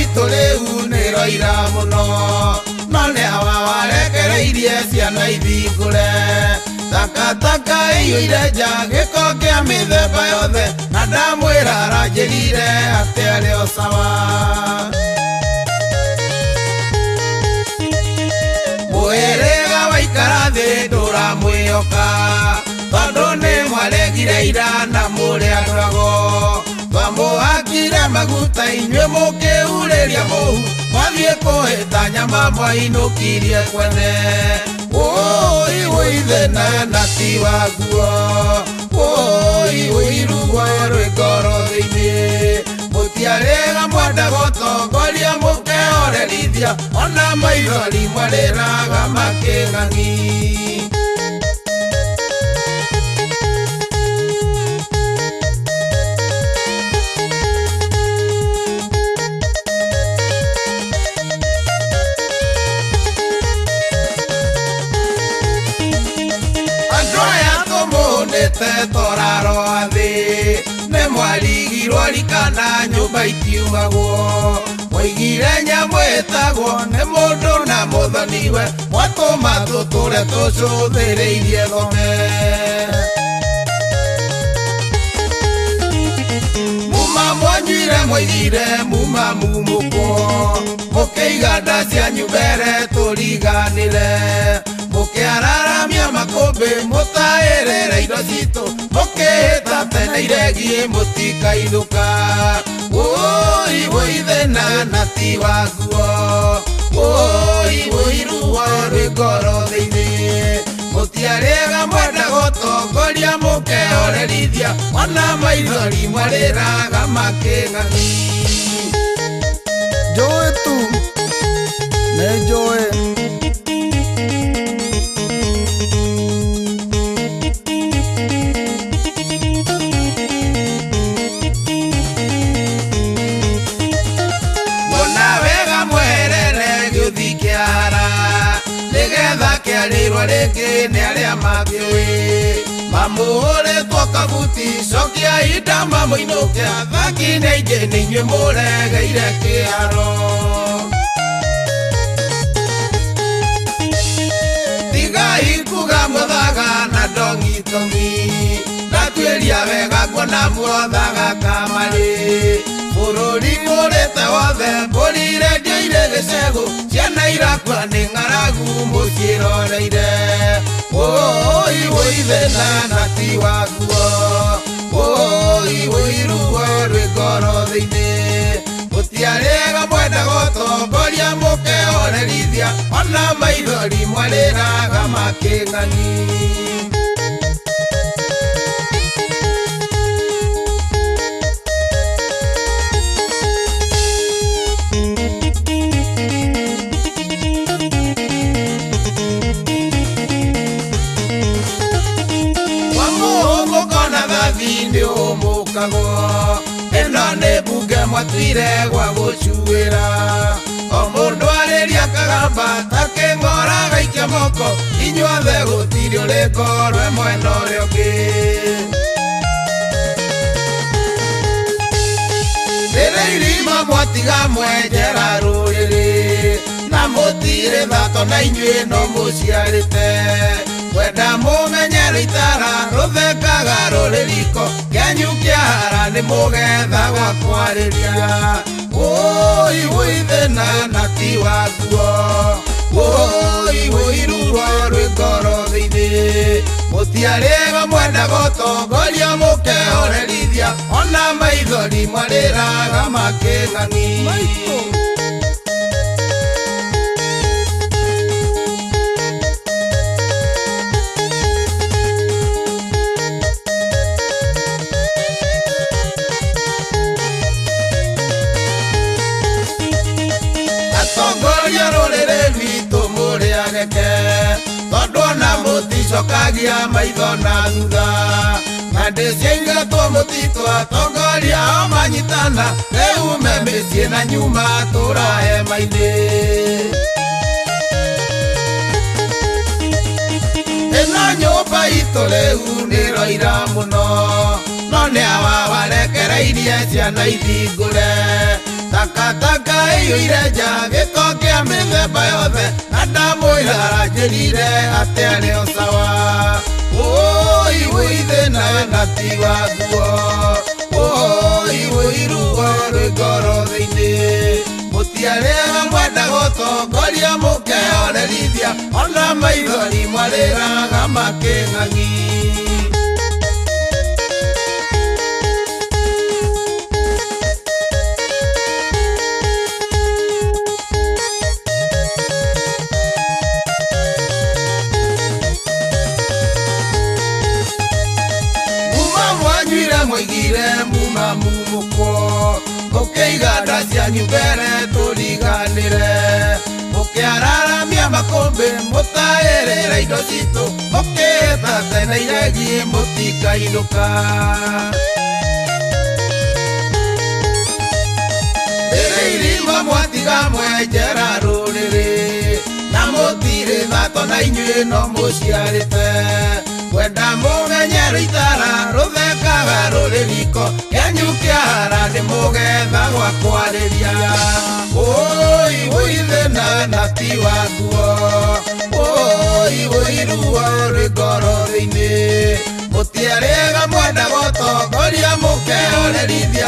itũ rĩu nĩroira mũno no nĩ awa warekereirie ciana ithingũre takataka ĩiyũire nja gĩko kĩa mĩthemba yothe na ndamwĩra aranjĩrire atĩ arĩ o sawa. Mũhĩrĩga waikara thĩ ndũramwĩhoka tondũ nĩ mwaregire ira na mũrĩ andũ ago twamũhakire maguta inyuĩ mũkĩurĩria mũhu mwathiĩ kũhĩta nyama mwainũkirie kwene. Wũi wũi thĩna na ti waguo wũi wũi ruo rwĩ ngoro thĩinĩ mũtiarĩga mwenda gũtongoria mũkehorerithia ona maithori mwarĩraga makĩng'ang'i. Toraro thĩ nĩ mwarigirwo rikana nyũmba itiumagwo mwaigire nyamũ ĩtagwo nĩ mũndũ na mũthoniwe mwatũma tũtũre tũcũthĩrĩirie thome. Muma mwanyuire mwaigire muma mumũkwo mũkĩiga nda cianyu mbere tũriganĩre mũkĩararamia makũmbĩ mũtaĩrĩre indo citũ mũkĩhĩta tene iregiĩ mũtikainũka. Wũi wũi thĩna na ti waguo wũi wũi ruo rwĩ ngoro thĩinĩ mũtiarĩga mwenda gũtongoria mũkehorerithia ona maithori mwarĩraga makĩng'ang'i. Njũĩ tu nĩ njũĩ. Kĩarĩrwo rĩngĩ nĩ arĩa makĩũĩ mamũhũrĩtwo kabuti cokia inda mamũinũke athaki nĩ aingĩ nĩ inyuĩ mũregeire kĩharo. Tigai kuga mũthaga na ndong'itongi ndatuĩria wega kuona muothaga kamarĩ bũrũri mũrĩte wothe mbũri irendio irĩ gĩcegũ ciana irakua nĩ ng'aragu mũciĩroreire. Wũi wũi thĩna na ti waguo wũi wũi ruo rwĩ ngoro thĩinĩ mũtiarĩga mwenda gũtongoria mũkehorerithia ona maithori mwarĩraga makĩng'ang'i. Nĩ ũmũkagwo ĩno nĩ mbunge mwatuire gwa gũcuĩra o mũndũ arĩria kagamba ta kĩng'ora gaikia moko inyuothe gũtirĩ ũrĩkorwo mwena ũrĩa ũngĩ. Rĩrĩ irima mwatiga mwenjera rũrĩrĩ na mũtirĩ thato na inyuĩ no mũciarĩte mwenda mũmenye rũitara rũthekaga rũrĩ riko kĩanyu kĩahara nĩ mũgetha gwa kwarĩria. Wũi wũi thĩna na ti waguo wũi wũi ruo rwĩ ngoro thĩinĩ mũtiarĩga mwenda gũtongoria mũkehorerithia ona maithori mwarĩraga makĩng'ang'i. Atongoria rũrĩrĩ rwitũ mũrĩ ageke tondũ ona mũticokagia maitho na thutha na ndĩciaingatwo mũtitũ atongoria o manyitana rĩu me mĩciĩ na nyuma tũra hema-inĩ. Ĩno nyũmba itũ rĩu nĩroira mũno no nĩ awa warekereirie ciana ithingũre. Takataka ĩiyũire nja gĩko kĩa mĩthemba yothe na ndamwĩra aranjĩrire atĩ arĩ o sawa. Ũũi wũi thĩna na ti waguo, ũũi wũi ruo rwĩ ngoro thĩinĩ. Mũtiarĩaga mwenda gũtongoria mũkehorerithia ona maithori mwarĩraga makĩng'ang'i. Muma mwanyuire mwaigire muma mumũkwo mũkĩiga nda cianyu mbere tũriganĩre. Mũkĩararamia makũmbĩ mũtaĩrĩra indo citũ mũkĩĩta tene iregi mũtikainũka. Rĩrĩ irima mwatiga mwenjera rũrĩrĩ na mũtirĩ thato na inyuĩ no mũciarĩte. Kwenda mũmenye rũitara rũthekaga rũrĩ riko kĩanyu kĩahara nĩ mũgetha gwa kwarĩria. Ũũi wũi thĩna na ti waguo, ũũi wũi ruo rwĩ ngoro thĩinĩ. Mũtiarĩaga mwenda gũtongoria mũkehorerithia